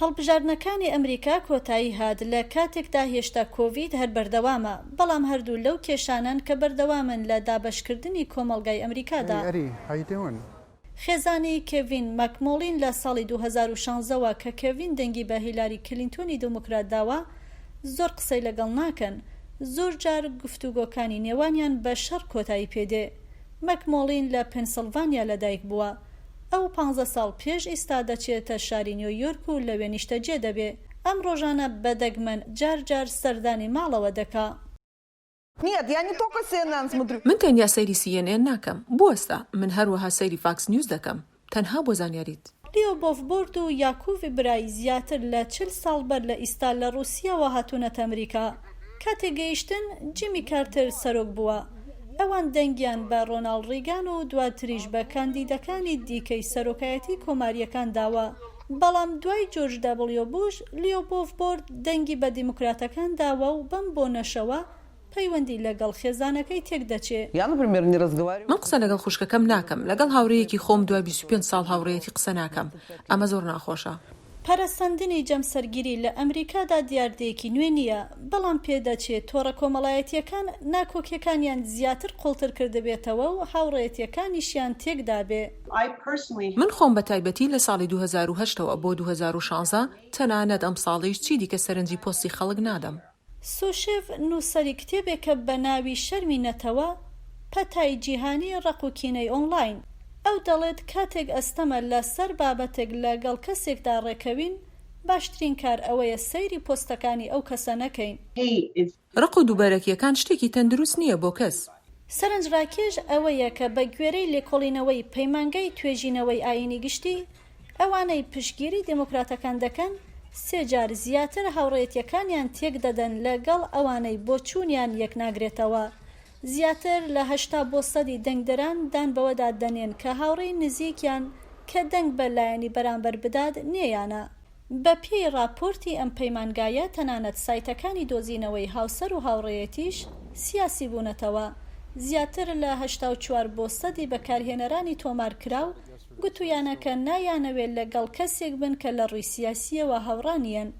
هەڵبژاردنەکانی ئەمریکا کۆتایی هات لە کاتێکدا هێشتا کۆڤید هەر بەردەوامە، بەڵام هەردوو لەو کێشانەن کە بەردەوامن لە دابەشکردنی کۆمەڵگای ئەمریکادا. خێزانی کێڤین مەکمۆڵین لە ساڵی 2016 وە کە کێڤین دەنگی بە هیلاری کلینتۆنی دێموکرات داوە، زۆر قسەی لەگەڵ ناکەن. زۆر جار گفتوگۆکانی نێوانیان بە شەڕ کۆتایی پێ دێ. مەکمۆڵین لە پێنسڵڤانیا لەدایک بووە. ئەو پانزە ساڵ پێش ئیستا دەچێتە شاری نیۆیۆرک و لەوێ نیشتەجێ دەبێ. ئەم ڕۆژانە بە دەگمەن جار جار سەردانی ماڵەوە دەکا. من تەنیا سەیری سی ئێن ئێن ناکەم. بوەستە، من هەروەها سەیری فاکس نیوز دەکەم. تەنها بۆ زانیاریت. لیۆبۆڤ بۆرد و یاکوڤ برای زیاتر لە 40 ساڵ بەر لە ئیستا لە ڕووسیاوە هاتوونەتە ئەمریکا. کاتێک گەیشتن، جیمی کارتر سەرۆک بووە. ئەوان دەنگیان بە ڕۆناڵد ڕیگان و دواتریش بە کاندیدەکانی دیکەی سەرۆکایەتی کۆمارییەکان داوە. بەڵام دوای جۆرج دەبڵیۆ بوش، لیۆبۆڤ بۆرد دەنگی بە دیموکراتەکان داوە و بەم بۆنەشەوە پەیوەندی لەگەڵ خێزانەکەی تێکدەچێ. من قسە لەگەڵ خوشکەکەم ناکەم، لەگەڵ هاورێیەکی خۆم دوای 25 ساڵ هاوڕێیەتی قسە ناکەم، ئەمە زۆر ناخۆشە. پەرەسەندنی جەمسەرگیری لە ئەمریکادا دیاردەیەکی نوێ نییە، بەڵام پێدەچێ تۆڕە کۆمەڵایەتییەکان ناکۆکییەکانیان زیاتر قوڵتر کردبێتەوە و هاوڕێیەتییەکانیشیان تێکدابێ. من خۆم بە تایبەتی لە ساڵی 2008 ەوە بۆ 2016، تەنانەت ئەمساڵیش چیدیکە سەرنجی پۆستی خەڵک نادەم. سوشێڤ نووسەری کتێبێکە بە ناوی شەرمی نەتەوە، پەتای جیهانی ڕق و کینەی ئۆنلاین. ئەو دەڵێت کاتێک ئەستەمە لە سەر بابەتێک لە گەڵ کەسێکدا ڕێکەوین، باشترین کار ئەوەیە سەیری پۆستەکانی ئەو کەسە نەکەین. ڕق و دووبەرەکییەکان شتێکی تەندروست نییە بۆ کەس. سەرنجڕاکێش ئەوەیە کە بە گوێرەی لێکۆڵینەوەی پەیمانگای توێژینەوەی ئایینی گشتی، ئەوانەی پشتگیری دێموکراتەکان دەکەن سێ جار زیاتر هاوڕێیەتیەکانیان تێکدەدەن لە گەڵ ئەوانەی بۆچوونیان یەکناگرێتەوە. زیاتر لە 80 بۆ سەدی دەنگدەران دان بەوەدا دەنێن کە هاوڕێی نزیکیان کە دەنگ بە لایەنی بەرامبەر بدات نێیانە. بە پێی ڕاپۆرتی ئەم پەیمانگایە تەنانەت سایتەکانی دۆزینەوەی هاوسەر و هاوڕێیەتیش سیاسی بوونەتەوە. زیاتر لە 84 بۆ سەدی بەکارهێنەرانی تۆمارکراو گوتویانە کە نایانەوێ لە گەڵ کەسێک بن کە لە ڕووی سیاسییەوە هاوڕا نییەن.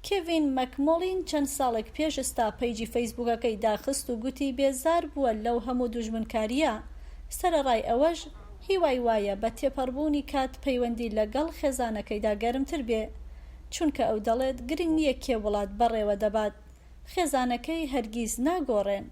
کێڤین مەکمۆڵین چەند ساڵێک پێش ئستا پەیجی فەیسبووکەکەی داخست و گوتی بێزار بووە لەو هەموو دوژمنکارییە. سەرەڕای ئەوەش هیوای وایە بە تێپەڕبوونی کات پەیوەندی لە گەڵ خێزانەکەیدا گەرمتر بێ. چونکە ئەو دەڵێت گرنگ نییە کێ وڵات بەڕێوە دەبات. خێزانەکەی هەرگیز ناگۆڕێن.